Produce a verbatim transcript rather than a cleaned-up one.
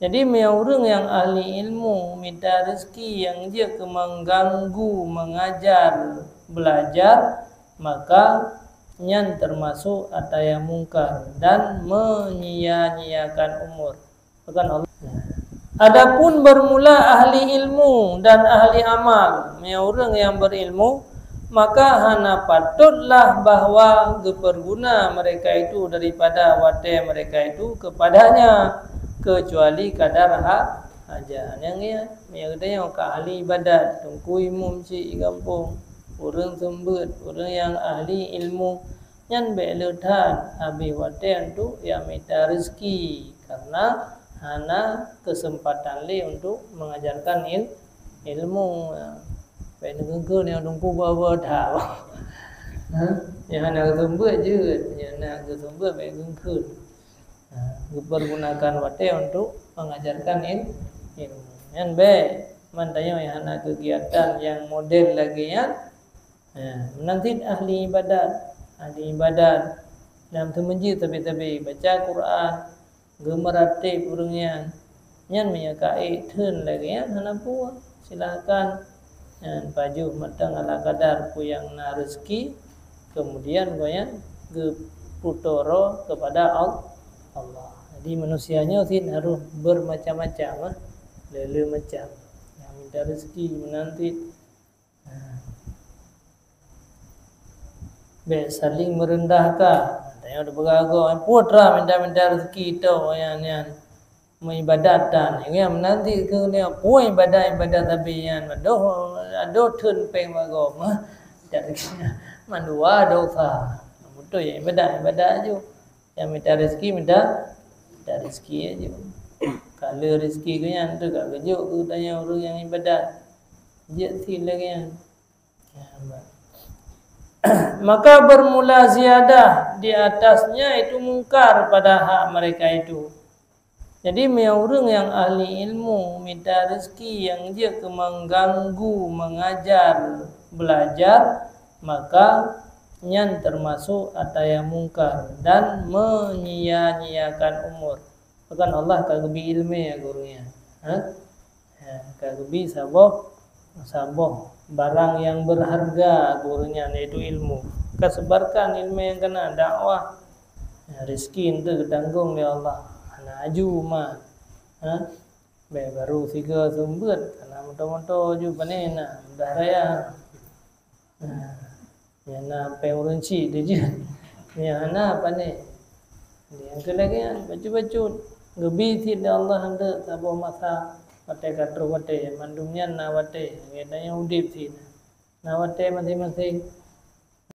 Jadi, meunyoe ureuëng nyang ahli ilmu mita rezeki nyang jeuet keu mengganggu mengajar belajar, maka nyan termasuk ata nyang mungkar dan menyia-nyiakan umur. Bukan Allah. Adapun bermula ahli ilmu dan ahli amal, meunyoe ureuëng nyang berilmu, maka hana patutlah bahwa geupeuguna mereka itu daripada watée mereka itu kepadanya, kecuali kadar ha-, hajat. Nyang nyan, meunyoe geutanyoe ka ahli ibadat, teungku imum cit di gampông, ureuëng seumeubeuet, ureuëng nyang ahli ilmu, nyan bék le that habéh watée untuk nyang mita rezeki, karena hana keuseumpatan lé untuk mengajarkan il-, ilmu. Bék neukheun-kheun nyang teungku ba-ba that. Ha? Nyang hana geuseumeubeuet jeuet, nyang na geuseumeubeuet bék neukheun-kheun. Ha, geupeurgunakan watée untuk mengajarkan il-, ilmu. Nyan bék, man tanyoe nyang hana kegiatan nyang model lagée nyan. Ha, meunan cit ahli ibadat, ahli ibadat nyang teumeujeuet sabe-sabe, baca Quran, geumeuratéb ureuëng nyan. Nyan meunyoe ka ék theun lagée nyan hana peue, silahkan. Nyan pajoh mantong ala kadar peue nyang na rezeki, kemudian gobnyan geuputoro kepada Al-, Allah. Jadi, manusia nyoe cit harôh bermacam-macam, ah. Le-le macam. Nyang mita rezeki meunan cit. Bék saling merendahkan. Tanyoe tapeugah gob, "Peue teuma minta-minta rezeki teuh nyan, nyan meuibadat tan." Nyan meunan cit keu nyan, peue ibadat-ibadat sabe nyan, adoh, adoh theun péng bak gob. Mandua dosa. Beutôi ibadat-ibadat ju. Nyang mita rezeki, mita, mita rezeki aja. Ka le rezeki geuh nyan, teuka geujok keu tanyoe ureuëng nyang ibadat. Jeuet cit lagée nyan. Maka bermula ziyadah di atasnya itu mungkar pada hak mereka itu. Jadi, meunyoe ureuëng nyang ahli ilmu mita rezeki nyang jeuet keu mengganggu mengajar belajar, maka nyan termasuk ata nyang mungkar dan menyia-nyiakan umur. Bahkan Allah ka geubri iéleumé keu ureuëng nyan. Ha? Ha, ka geubri saboh, saboh barang nyang berharga keu ureuëng nyan, yaitu ilmu. Ka sebarkan iéleumé nyang kana dakwah. Ha, rezeki eunteuk geutanggong lé Allah. Hana aju ma. Ha? Bék baru sigoe seumeubeuet, kana moto-moto ju pané na, mudah raya. Nah, nyang na péng ureuëng cit tu jeuet. Nyang hana pané. Nyang keu lagée nyan, bacut-bacut. Geubri cit lé Allah eunteuk saboh masa, watée ka troh watée, mandum nyan na watée, lagée tanyoe udeb cit. Na watée maséng-maséng.